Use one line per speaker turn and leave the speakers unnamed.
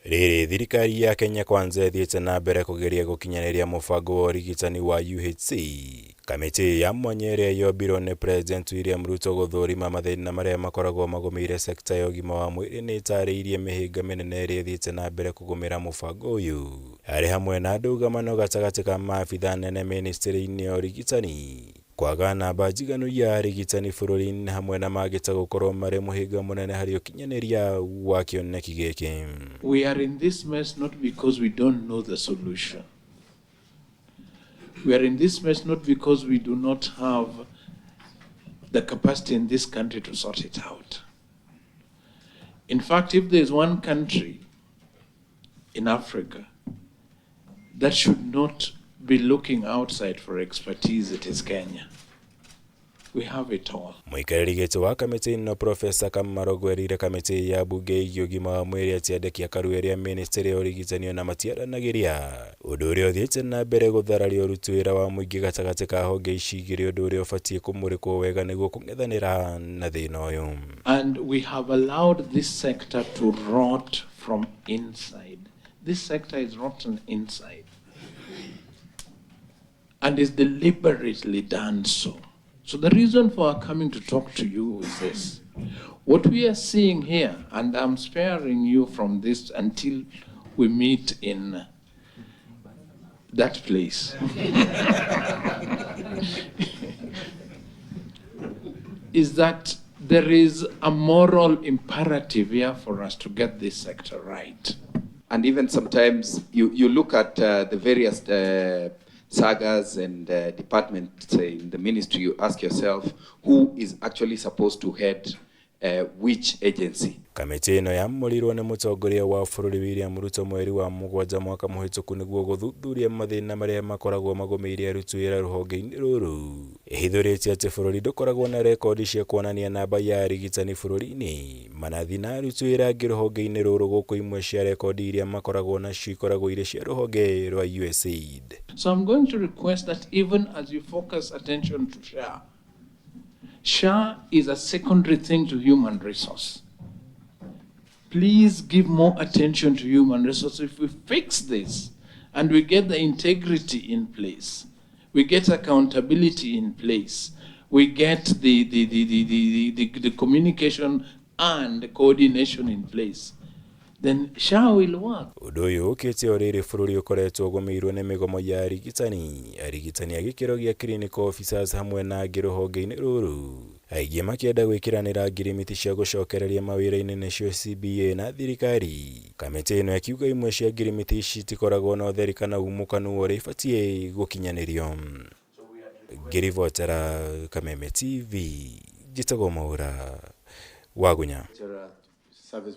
Rĩrĩ, thirikari ya Kenya Kwanza ĩthiĩte na mbere kũgeria gũkinyanĩria mũbango wa ũrigitani wa UHC. Kamĩtĩ ya mwanya ĩrĩa yombirwo nĩ President William Ruto gũthũrima mathĩna marĩa makoragwo magũmĩire sekta ya ũgima wa mwĩrĩ nĩ ĩtarĩirie mĩhĩnga mĩnene ĩrĩa ĩthiĩte na mbere kũgũmĩra mũbango ũyũ, arĩ hamwe na ndũgamano gatagatĩ ka maabitha anene mĩnĩstĩrĩ-inĩ ya ũrigitani, kwaga namba njiganu ya arigitani bũrũri-inĩ hamwe na mangĩ ta gũkorwo marĩ mũhĩnga mũnene harĩ ũkinyanĩria wa kĩoneki gĩkĩ.
We are in this mess not because we don't know the solution. We are in this mess not because we do not have the capacity in this country to sort it out. In fact, if there is one country in Africa that should not be looking outside for expertise, it is Kenya. We have it all.
Mũikarĩri gĩtĩ wa kamĩtĩ ĩno Profesa Kamarogo erĩire kamĩtĩ ya mbunge ĩgiĩ ũgima wa mwĩrĩ atĩ andĩki a karuĩ arĩa mĩnĩstĩrĩ ya ũrigitani ona matiaranagĩria, ũndũ ũrĩa ũthiĩte na mbere gũthararia ũruti wĩra wa mũingĩ gatagatĩ ka honge ici igĩrĩ, ũndũ ũrĩa ũbatiĩ kũmũrĩkwo wega nĩguo kũng'ethanĩra na thĩna ũyũ.
And we have allowed this sector to rot from inside. This sector is rotten inside and is deliberately done so. So the reason for our coming to talk to you is this. What we are seeing here, and I'm sparing you from this until we meet in that place, is that there is a moral imperative here for us to get this sector right.
And even sometimes you look at the various sagas and departments in the ministry, you ask yourself, who is actually supposed to head which agency?
Kamĩtĩ ĩno yamũrirwo nĩ mũtongoria wa bũrũri William Ruto mweri wa mũgwanja mwaka mũhĩtũku nĩguo gũthuthuria mathĩna marĩa makoragwo magũmĩire aruti wĩra rũhonge-inĩ rũrũ. Ĩhithũrĩtie atĩ bũrũri ndũkoragwo na rekondi cia kuonania namba ya arigitani bũrũri-inĩ, manathi na aruti wĩra angĩ rũhonge-inĩ rũrũ, gũkũ imwe cia rekondi iria makoragwo nacio ikoragwo irĩ cia rũhonge rwa USAID.
So I'm going to request that even as you focus attention to SHA, SHA is a secondary thing to human resource. Please give more attention to human resource. If we fix this and we get the integrity in place, we get accountability in place, we get the communication and the coordination in place, then SHA will work.
Ũndũ ũyũ ũkĩte o rĩrĩ bũrũri ũkoretwo ũgũmĩirwo nĩ mĩgomo ya arigitani, arigitani a gĩkĩro gĩa clinical officers hamwe na angĩ rũhonge-inĩ rũrũ, aingĩ makĩenda gwĩkĩranĩra ngirimiti cia gũcokereria mawĩra-inĩ nĩcio CBA na thirikari. Kamĩtĩ ĩno ĩkiuga imwe cia ngirimiti ici itikoragwo na ũtheri kana umũkanu ũrĩa ibatiĩ gũkinyanĩrio. Ngĩribotera Kameme TV, njĩtagwo Mwaura Wagunya.